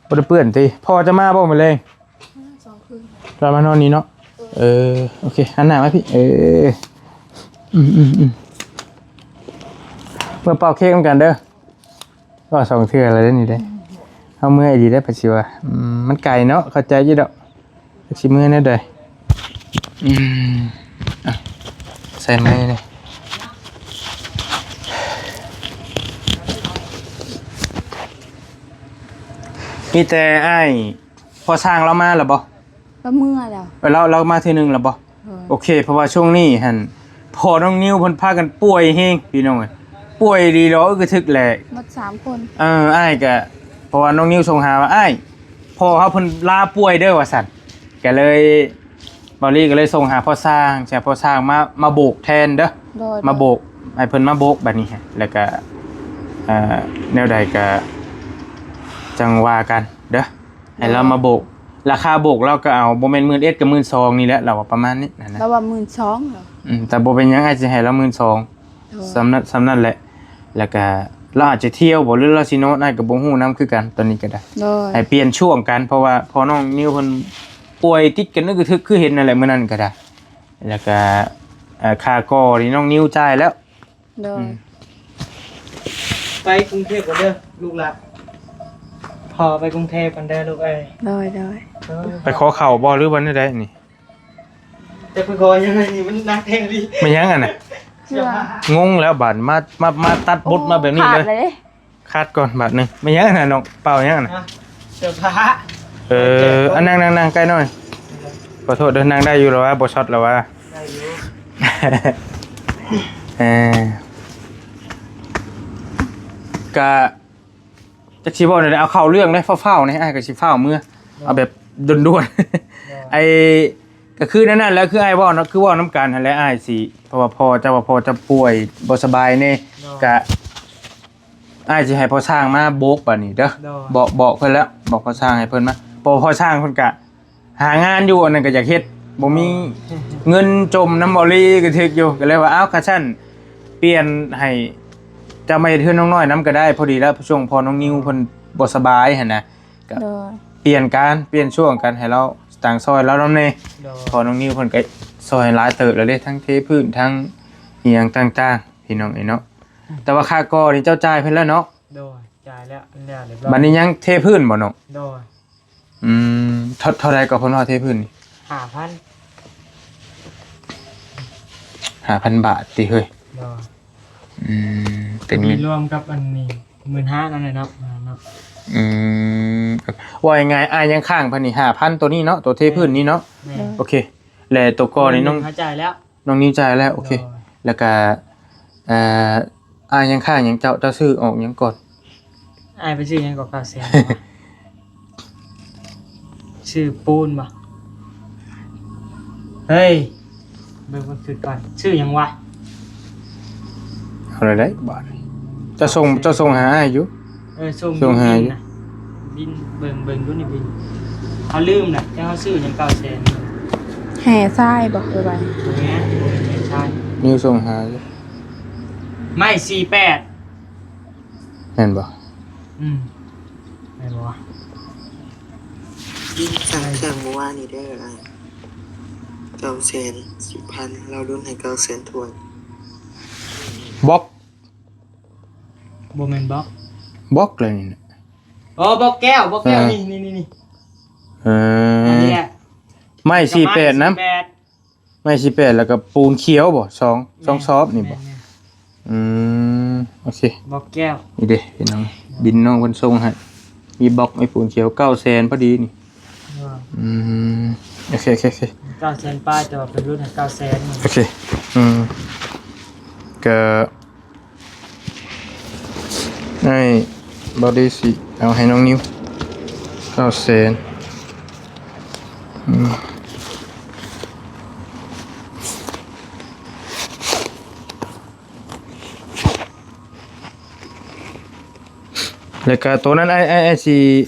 ບໍ່ໄດ້ເປື້ອນຕິ ພໍ່ຈະມາບໍ່ມື້ແລງ? ອືມ ສອງຄືນ ລາວມານອນນີ້ເນາະ ເອີ ໂອເຄ ຫັນໜ້າມາພີ້ ເອີ ອືມໆໆ ເມືອເປົ່າເຄ້ກນຳກັນເດີ ເວົ້າສອງເທື່ອແລ້ວເດ້ນີ້ເດ້ ເຮົາເມື່ອຍດີເດ້ ໄປຊິວ່າ ອືມ ມັນໄກເນາະ ເຂົ້າໃຈຢູ່ດອກ ຈັກຊິເມືອແນວໃດ ອືມ ອ່ະ ໃສ່ໄມ້ນີ້ ມີແຕ່ອ້າຍ ພໍ່ຊ່າງລາວມາແລ້ວບໍ່? ກໍເມື່ອແລ້ວ ເອີ ລາວ ລາວມາເທື່ອໜຶ່ງແລ້ວບໍ່? ໂດຍ ໂອເຄ ເພາະວ່າຊ່ວງນີ້ຫັ້ນ ພໍ່ນ້ອງນິວເພິ່ນພາກັນປ່ວຍແຮງພີ່ນ້ອງເອີຍ ປ່ວຍດີດອກອຶກກະທຶກແຫຼະ ໝົດສາມຄົນ ເອີ ອ້າຍກະ ເພາະວ່ານ້ອງນິວສົ່ງຫາວ່າ ອ້າຍ ພໍ່ເຮົາເພິ່ນລາປ່ວຍເດີວ່າຊັ້ນ ກະເລີຍ ເບົາລີກະເລີຍສົ່ງຫາພໍ່ຊ່າງ ໃຫ້ພໍ່ຊ່າງມາ ມາໂບກແທນເດີ ໂດຍ ມາໂບກ ໃຫ້ເພິ່ນມາໂບກບາດນີ້ ແລ້ວກະ ເອີ ແນວໃດກະຈັ່ງວ່າກັນເດີ ໃຫ້ລາວມາໂບກ ລາຄາໂບກລາວກໍເອົາ ບໍ່ແມ່ນໝື່ນເອັດກໍໝື່ນສອງນີ້ແຫຼະ ລາວວ່າປະມານນີ້ຫັ້ນນະ ລາວວ່າໝື່ນສອງເນາະ ອືມ ແຕ່ບໍ່ເປັນຫຍັງ ອ້າຍຊິໃຫ້ລາວໝື່ນສອງ ໂດຍ ສ່ຳນັ້ນ ສ່ຳນັ້ນແຫຼະ ແລ້ວກະລາວອາດຈະທ່ຽວບໍ່ ຫຼືລາວຊິນອນ ອ້າຍກໍບໍ່ຮູ້ນຳຄືກັນ ຕອນນີ້ກໍໄດ້ ໂດຍ ໃຫ້ປ່ຽນຊ່ວງກັນ ເພາະວ່າພໍ່ນ້ອງນິວເພິ່ນປ່ວຍຕິດກັນ ອຶກກະທຶກ ຄືເຫັນນັ້ນແຫຼະມື້ນັ້ນກໍໄດ້ ແລ້ວກະ ເອີ ຄ່າກໍ່ນີ້ນ້ອງນິວຈ່າຍແລ້ວ ໂດຍ ອືມ ໄປກຸງເທບກ່ອນເດີລູກຫຼານ ພໍ່ໄປກຸງເທບກ່ອນເດີລູກເອີຍ ໂດຍ ໂດຍ ເອີ ໄປຂໍເຂົ້າບໍ່ ຫຼືວ່າແນວໃດນີ້? ແຕ່ໄປຂໍຫຍັງນີ້ມັນໜັກແທ້ນີ້ ແມ່ນຫຍັງອັນນະ? ເສື້ອ ງົງແລ້ວບາດ ມາ ມາ ມາຕັດບົດມາແບບນີ້ເລີຍ ຂາດເລີຍ ຂາດກ່ອນບາດໜຶ່ງ ແມ່ນຫຍັງຫັ້ນນະນ້ອງ ເປົ່າຫຍັງຫັ້ນນະ? ອ່ະ ເສື້ອຜ້າ ເອີ ເອີ ອັນນັ້ງ ນັ່ງ ນັ່ງໃກ້ໜ້ອຍ ເອີ ຂໍໂທດເດີ ນັ່ງໄດ້ຢູ່ລະວະ ບໍ່ຊັອດລະວະ ໄດ້ຢູ່ ເອີ ກະ ຈັກຊິເວົ້າແນວໃດ ເອົາເຂົ້າເລື່ອງເລີຍ ຟ້າວໆນີ້ ອ້າຍກໍຊິຟ້າວເມືອ ເອີ ເອົາແບບດ່ວນໆ ເອີ ໄອ້ ກໍຄືແນວນັ້ນແຫຼະ ຄືອ້າຍເວົ້າເນາະ ຄືເວົ້ານຳກັນຫັ້ນແຫຼະ ອ້າຍຊິ ເພາະວ່າພໍ່ເຈົ້າວ່າພໍ່ເຈົ້າປ່ວຍບໍ່ສະບາຍແດ່ ເອີ ກະ ອ້າຍຊິໃຫ້ພໍ່ຊ່າງມາໂບກບາດນີ້ເດີ ໂດຍ ບອກ ບອກເພິ່ນແລ້ວ ບອກພໍ່ຊ່າງໃຫ້ເພິ່ນມາ ເພາະວ່າພໍ່ຊ່າງເພິ່ນກະຫາງານຢູ່ ອັນນັ້ນກໍຢາກເຮັດ ບໍ່ມີ ໂດຍ ເງິນ ຈົ່ມນຳເບົາລີກໍຖືກຢູ່ ກໍເລີຍວ່າ ເອົ້າ ຄັນຊັ້ນປ່ຽນໃຫ້ເຈົ້າມາເຮັດເຮືອນນ້ອງນ້ອຍນຳກໍໄດ້ ພໍດີແລ້ວຊ່ວງພໍ່ນ້ອງນິວເພິ່ນບໍ່ສະບາຍຫັ້ນນະ ກໍ ໂດຍ ປ່ຽນການ ປ່ຽນຊ່ວງກັນ ໃຫ້ລາວຕ່າງຊ່ອຍລາວນຳແດ່ ໂດຍ ພໍ່ນ້ອງນິວເພິ່ນກໍຊ່ອຍຫຼາຍເຕີບແລ້ວເດ້ ທັງເທພື້ນ ທັງອີ່ຫຍັງຕ່າງໆ ພີ່ນ້ອງເອີຍເນາະ ແຕ່ວ່າຄ່າກໍ່ນີ້ເຈົ້າຈ່າຍເພິ່ນແລ້ວເນາະ? ໂດຍ ຈ່າຍແລ້ວ ແລ້ວຮຽບຮ້ອຍ ບັດນີ້ຍັງເທພື້ນບໍ່ນ້ອງ? ໂດຍ ອືມ ເທົ່າ ເທົ່າໃດກໍເພິ່ນວ່າເທພື້ນນີ້? ຫ້າພັນ ຫ້າພັນບາດຕິເຮີ້ຍ? ໂດຍ ອືມ ເປັນເງິນ ລວມກັບອັນນີ້ ໝື່ນຫ້າ ນັ້ນແຫຼະເນາະ ເນາະ ອືມ ເວົ້າງ່າຍໆ ອ້າຍຍັງຄ້າງເພິ່ນນີ້ ຫ້າພັນ ໂຕນີ້ເນາະ ໂຕເທພື້ນນີ້ເນາະ ແມ່ນ ໂອເຄ ແລະໂຕກໍ່ນີ້ນ້ອງ ເຮົາຈ່າຍແລ້ວ ນ້ອງນິວຈ່າຍແລ້ວ ໂອເຄ ໂດຍ ແລ້ວກະ ເອີ ອ້າຍຍັງຄ້າງຫຍັງເຈົ້າ ເຈົ້າຊື້ອອກຫຍັງກ່ອນ? ອ້າຍໄປຊື້ຫຍັງກໍ ເກົ້າແສນ ຊື້ປູນບໍ່? ເຮີ້ຍ ເບິ່ງ ເບິ່ງຄືກ່ອນ ຊື້ຫຍັງວະ? ເອົາແລ້ວໄດ໋ບາດນີ້ ເຈົ້າສົ່ງ ເກົ້າແສນ ເຈົ້າສົ່ງຫາອ້າຍຢູ່? ເອີ ສົ່ງ ສົ່ງຫາຢູ່ ບິນນະ ບິນ ເບິ່ງ ເບິ່ງດູນີ້ບິນ ເຮົາລືມລະ ແຕ່ເຮົາຊື້ຫຍັງ ເກົ້າແສນ ແຫ່ຊາຍບໍ່ ຫຼືວ່າ ບໍ່ແມ່ນ ບໍ່ແມ່ນແຫ່ຊາຍ ນິວສົ່ງຫາຢູ່ ໄມ້ສີ່ແປດ ແມ່ນບໍ່? ອືມ ແມ່ນບໍ່ວະ? ບິນສັ່ງເຄື່ອງມື້ວານນີ້ເດີ ເກົ້າແສນສິບພັນ ລາວລຸ້ນໃຫ້ເກົ້າແສນຖ້ວນ ບລັອກ ບໍ່ແມ່ນບລັອກ ບລັອກແລ້ວນີ້ນະ ອໍ ບລັອກແກ້ວ ບລັອກແກ້ວ ເອີ ນີ້ ນີ້ ນີ້ ນີ້ ເອີ ອັນນີ້ແຫຼະ ໄມ້ສີ່ແປດນຳ ໄມ້ສີ່ແປດ ແລ້ວກໍປູນຂຽວບໍ່ ສອງ ສອງຊອບນີ້ບໍ່? ແມ່ນ ອືມ ໂອເຄ ບລັອກແກ້ວ ນີ້ເດ້ພີ່ນ້ອງ ບິນນ້ອງເພິ່ນສົ່ງໃຫ້ ມີບລັອກ ມີປູນຂຽວ ເກົ້າແສນພໍດີນີ້ ອືມ ໂອເຄ ໂອເຄ ໂອເຄ ເກົ້າແສນປາຍ ແຕ່ວ່າເພິ່ນຫຼຸດໃຫ້ເກົ້າແສນ ໂອເຄ ອືມ ກໍ ໃຫ້ ເບົາດີຊິເອົາໃຫ້ນ້ອງນິວ ເກົ້າແສນ ອືມ ແລ້ວກໍໂຕນັ້ນ ອ້າຍ ອ້າຍ ອ້າຍຊິ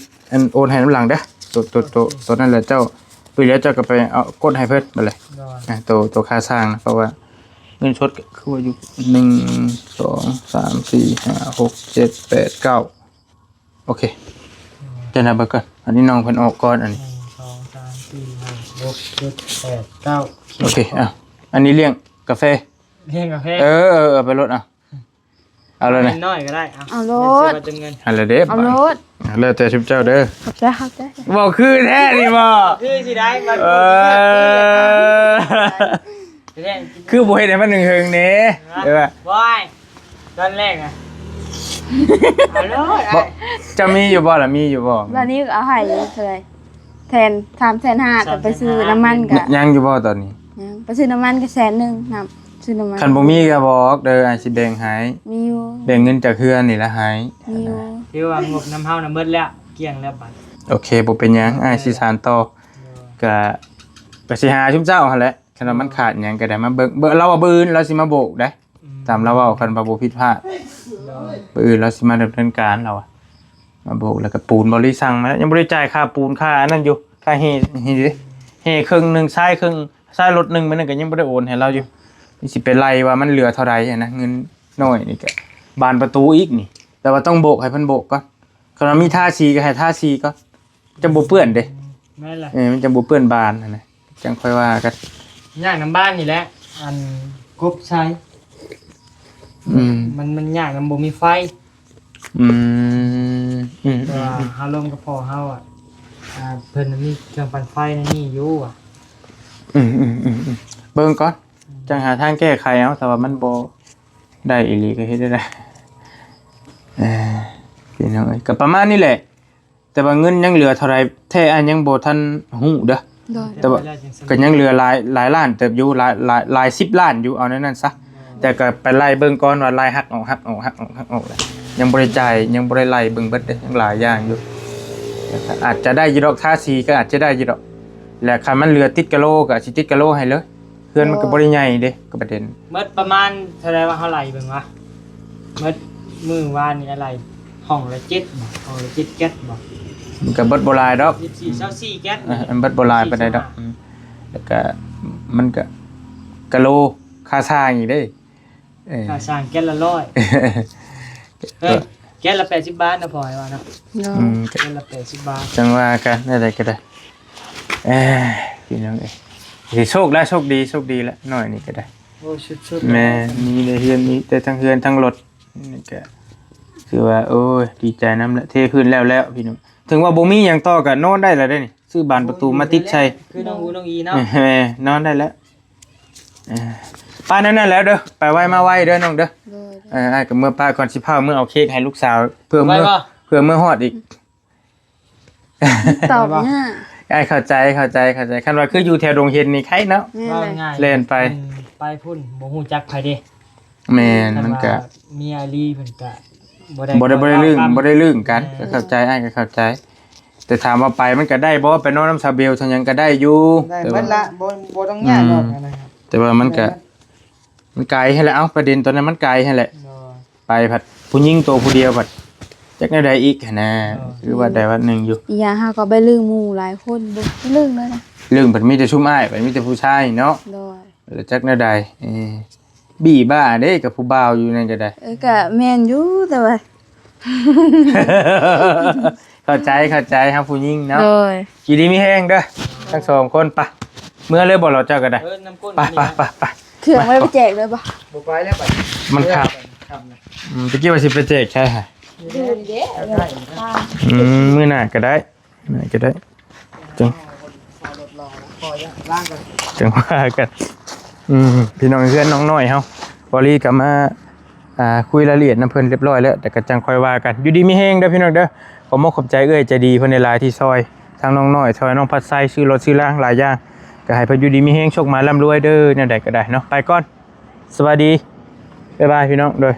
ອັນ ໂອນໃຫ້ນຳຫຼັງເດີ ໂຕ ໂຕ ໂຕ ໂຕນັ້ນແຫຼະເຈົ້າ ແລ້ວເຈົ້າກໍໄປເອົາກົດໃຫ້ເພິ່ນບາດແຫຼະ ໂດຍ ອ່າ ໂຕ ໂຕຄ່າຊ່າງນະ ເພາະວ່າເງິນສົດກໍຄືວ່າຢູ່ ໜຶ່ງ ສອງ ສາມ ສີ່ ຫ້າ ຫົກ ເຈັດ ແປດ ເກົ້າ ໂອເຄ ໂດຍ ເຈົ້ານັບເບິ່ງກ່ອນ ອັນນີ້ນ້ອງເພິ່ນອອກກ່ອນ ອັນນີ້ ໜຶ່ງ ສອງ ສາມ ສີ່ ຫ້າ ຫົກ ເຈັດ ແປດ ເກົ້າ ໂອເຄ ອ່ະ ອັນນີ້ລ້ຽງກາແຟ ລ້ຽງກາແຟ ເອີ ເອີ ເອົາໄປໂລດ ອ່ະ ເອົາແລ້ວນະ ນ້ອຍກໍໄດ້ ເອົາ ເອົາໂລດ ເອົາແລ້ວເດ້ ເອົາໂລດ ເອົາແລ້ວແຕ່ຊຸມເຈົ້າເດີ ຂອບໃຈ ຂອບໃຈ ເວົ້າຄືແທ້ນີ້ບໍ່ ຄືຊິໄດ້ ເອີ ຄືບໍ່ເຮັດໃຫ້ມັນຫຶງໆແດ່ ເອີ ບໍ່ ຕອນແລກນະ ເອົາໂລດ ບໍ່ ເຈົ້າມີຢູ່ບໍ່ລະ ມີຢູ່ບໍ່ ບາດນີ້ເອົາໃຫ້ເທົ່າໃດ? ແສນ ສາມແສນຫ້າ ແຕ່ໄປຊື້ນ້ຳມັນກໍ ຍັງຢູ່ບໍ່ຕອນນີ້? ຍັງ ໄປຊື້ນ້ຳມັນກໍແສນໜຶ່ງນຳ ຊື້ນ້ຳມັນ ຄັນບໍ່ມີກໍບອກເດີ ອ້າຍຊິແບ່ງໃຫ້ ມີຢູ່ ແບ່ງເງິນຈາກເຮືອນນີ້ລະໃຫ້ ມີຢູ່ ຖືວ່າງົບນຳເຮົານະໝົດແລ້ວ ກ້ຽງແລ້ວບັດ ໂອເຄ ບໍ່ເປັນຫຍັງ ເອີ ອ້າຍຊິສານຕໍ່ ໂດຍ ກະ ກະຊິຫາຊຸມເຈົ້າຫັ້ນແຫຼະ ຄັນວ່າມັນຂາດຫຍັງກໍໄດ້ມາເບິ່ງ ເບິ່ງ ລາວວ່າມື້ອື່ນລາວຊິມາໂບກໄດ໋ ອືມ ຕາມລາວເວົ້າ ຄັນວ່າບໍ່ຜິດພາດ ໂດຍ ມື້ອື່ນລາວຊິມາດຳເນີນການ ລາວວ່າ ມາໂບກ ແລ້ວກໍປູນ ເບົາລີສັ່ງມາແລ້ວ ຍັງບໍ່ໄດ້ຈ່າຍຄ່າປູນ ຄ່າອັນນັ້ນຢູ່ ຄ່າແຮ່ ແຮ່ເດ້ ແຮ່ເຄິ່ງໜຶ່ງ ຊາຍເຄິ່ງ ຊາຍລົດໜຶ່ງ ມື້ນັ້ນກໍຍັງບໍ່ໄດ້ໂອນໃຫ້ລາວຢູ່ ນີ້ຊິໄປໄລ່ວ່າມັນເຫຼືອເທົ່າໃດຫັ້ນນະ ເງິນນ້ອຍນີ້ກໍ ບານປະຕູອີກນີ້ ແຕ່ວ່າຕ້ອງໂບກ ໃຫ້ເພິ່ນໂບກກ່ອນ ຄັນວ່າມີທາສີກໍໃຫ້ທາສີກ່ອນ ຈັ່ງບໍ່ເປື້ອນເດ້ ແມ່ນລະ ເອີ ມັນຈັ່ງບໍ່ເປື້ອນບານຫັ້ນນະ ຈັ່ງຄ່ອຍວ່າກັນ ຍາກນຳບ້ານນີ້ແຫຼະ ອັນກົບໃສ່ ອືມ ມັນ ມັນຍາກນຳບໍ່ມີໄຟ ອືມ ອືມ ແຕ່ວ່າ ອືມ ເຮົາລົມກັບພໍ່ເຮົາອະ ອ່າ ເພິ່ນມີເຄື່ອງປັ່ນໄຟໃນນີ້ຢູ່ອະ ອືມ ອືມ ອືມ ອືມ ເບິ່ງກ່ອນ ອືມ ຈັ່ງຫາທາງແກ້ໄຂເອົາ ຖ້າວ່າມັນບໍ່ໄດ້ອີ່ຫຼີກໍເຮັດໄດ້ ເອີ ພີ່ນ້ອງເອີຍ ກໍປະມານນີ້ແຫຼະ ແຕ່ວ່າເງິນຍັງເຫຼືອເທົ່າໃດແທ້ ອ້າຍຍັງບໍ່ທັນຮູ້ເດີ ໂດຍ ແຕ່ວ່າກໍຍັງເຫຼືອຫຼາຍ ຫຼາຍລ້ານເຕີບຢູ່ ຫຼາຍ ຫຼາຍ ຫຼາຍສິບລ້ານຢູ່ ເອົາແນວນັ້ນຊະ ແຕ່ກໍໄປໄລ່ເບິ່ງກ່ອນວ່າໄລ່ຫັກອອກ ຫັກອອກ ຫັກອອກ ຫັກອອກ ແລ້ວຍັງບໍ່ໄດ້ຈ່າຍ ຍັງບໍ່ໄດ້ໄລ່ເບິ່ງເບິດເດ້ ຍັງຫຼາຍຢ່າງຢູ່ ອາດຈະໄດ້ຢູ່ດອກ ທາສີກໍອາດຈະໄດ້ຢູ່ດອກ ແລະ ຄັນມັນເຫຼືອຕິດກະໂລກໍຊິຕິດກະໂລໃຫ້ເລີຍ ເຮືອນມັນກໍບໍ່ໄດ້ໃຫຍ່ເດ້ ກໍປະເດັນ ໝົດປະມານເທົ່າໃດວະ ເຮົາໄລ່ເບິ່ງວະ ໝົດມື້ວານນີ້ໄລ່ຫ້ອງລະເຈັດບໍ ຫ້ອງລະເຈັດແກັດບໍ ມັນກໍເບິດບໍ່ຫຼາຍດອກ ສິບສີ່ ຊາວສີ່ແກັດ ເອີ ມັນເບິດບໍ່ຫຼາຍປານໃດດອກ ສິບສີ່ ອືມ ແລ້ວກໍມັນກໍກະໂລ ຄ່າສ້າງອີກເດ້ ເອີ ຄ່າສ້າງແກັດລະຮ້ອຍ ເຮີ້ຍ ແກັດລະແປດສິບບາດນະ ພໍ່ໃຫ້ວ່າເນາະ ໂດຍ ອືມ ແກັດລະແປດສິບບາດ ຈັ່ງວ່າກັນ ແນວໃດກໍໄດ້ ເອີ ພີ່ນ້ອງເອີຍ ຊິໂຊກແລ້ວ ໂຊກດີ ໂຊກດີແລ້ວ ນ້ອຍນີ້ກໍໄດ້ ໂອ້ ສຸດໆ ແມ່ນ ມີແຕ່ເຮືອນ ມີແຕ່ທັງເຮືອນທັງລົດ ນີ້ກໍຄືວ່າ ໂອ້ຍ ດີໃຈນຳແຫຼະ ເທພື້ນແລ້ວໆ ພີ່ນ້ອງ ເຖິງວ່າບໍ່ມີຫຍັງຕໍ່ກໍນອນໄດ້ແລ້ວເດ້ນີ້ ຊື້ບານປະຕູມາຕິດໃສ່ ຄືນ້ອງອູນ້ອງອີເນາະ ແມ່ນ ນອນໄດ້ແລ້ວ ເອີ ໄປນັ້ນແຫຼະເດີ ໄປໄວມາໄວເດີນ້ອງເດີ ໂດຍ ເອີ ອ້າຍກໍເມືອປະກ່ອນ ຊິພາເມືອເອົາເຄ້ກໃຫ້ລູກສາວ ເພື່ອເມືອ ເພື່ອເມືອຮອດອີກ ຕອບຍາກ ອ້າຍເຂົ້າໃຈ ເຂົ້າໃຈ ເຂົ້າໃຈ ຄັນວ່າຄືຢູ່ແຖວດົງເຫັນນີ້ໄຄເນາະ ແມ່ນແຫຼະ ເວົ້າງ່າຍ ແລ່ນໄປ ເພິ່ນໄປພຸ້ນບໍ່ຮູ້ຈັກໃຜເດ້ ແມ່ນ ຄັນວ່າ ມັນກະ ເມຍອີ່ຫຼີເພິ່ນກະບໍ່ໄດ້ ບໍ່ໄດ້ ບໍ່ໄດ້ລຶ້ງ ບໍ່ໄດ້ລຶ້ງກັນ ແມ່ນ ກໍເຂົ້າໃຈ ອ້າຍກໍເຂົ້າໃຈ ແຕ່ຖາມວ່າໄປມັນກໍໄດ້ບໍ່ ໄປນອນນຳສາວເບວ ເທົ່າຫຍັງກໍໄດ້ຢູ່ ໄດ້ເບິດລະ ແຕ່ວ່າ ບໍ່ ບໍ່ຕ້ອງຍາກດອກ ອືມ ອັນນັ້ນ ແຕ່ວ່າມັນກໍ ໄດ້ເບິດ ມັນໄກຫັ້ນແຫຼະ ເອົ້າ ປະເດັນຕອນນັ້ນມັນໄກຫັ້ນແຫຼະ ໂດຍ ໄປພັດຜູ້ຍິງໂຕຜູ້ດຽວພັດ ຈັກແນວໃດອີກຫັ້ນນະ ໂດຍ ຄືວ່າໄດ້ວັດໜຶ່ງຢູ່ ອີກຢ່າງເຮົາກໍໄປລຶ້ງໝູ່ຫຼາຍຄົນ ບໍ່ລຶ້ງເລີຍນະ ລຶ້ງພັດມີແຕ່ຊຸມອ້າຍ ບັດມີແຕ່ຜູ້ຊາຍເນາະ ໂດຍ ແລ້ວຈັກແນວໃດ ເອີ ບ້າເດ້ກັບຜູ້ບ່າວຢູ່ນັ້ນກໍໄດ້ ເອີ ກໍແມ່ນຢູ່ ແຕ່ວ່າ ເຂົ້າໃຈ ເຂົ້າໃຈ ເຮົາຜູ້ຍິງເນາະ ໂດຍ ຢູ່ດີມີແຮງເດີ ທັງສອງຄົນ ໄປ ເມືອເລີຍບໍ່ລະເຈົ້າກໍໄດ້ ເອີ ນຳກົ້ນ ໄປ ນີ້ ໄປ ໄປ ໄປ ເຄື່ອງໄວ້ໄປແຈກເລີຍບໍ່? ບໍ່ໄປແລ້ວໄປ ມັນຄ່ຳ ຄ່ຳນະ ອືມ ຕະກີ້ວ່າຊິໄປແຈກໃສຫະ? ຢູ່ນີ້ເດ້ ໃກ້ໆ ອືມ ມື້ໜ້າກໍໄດ້ ໄດ້ກໍໄດ້ ຈັ່ງ ຈັ່ງວ່າກັນ ອືມ ພີ່ນ້ອງເຮືອນນ້ອງນ້ອຍເຮົາ ບໍລີກໍມາ ອ່າ ຄຸຍລາຍລະອຽດນຳເພິ່ນຮຽບຮ້ອຍແລ້ວ ແຕ່ກໍຈັ່ງຄ່ອຍວ່າກັນ ຢູ່ດີມີແຮງເດີພີ່ນ້ອງເດີ ຂໍຂອບໃຈເອື້ອຍໃຈດີເພິ່ນຫຼາຍໆ ທີ່ຊ່ອຍທາງນ້ອງນ້ອຍ ຊ່ອຍນ້ອງພັດໄຊ ຊື້ລົດຊື້ລາງຫຼາຍຢ່າງ ກໍໃຫ້ເພິ່ນຢູ່ດີມີແຮງ ໂຊກໝານລ່ຳລວຍເດີ ແນວໃດກໍໄດ້ເນາະ ໄປກ່ອນ ສະບາຍດີ ບາຍບາຍ ພີ່ນ້ອງ ໂດຍ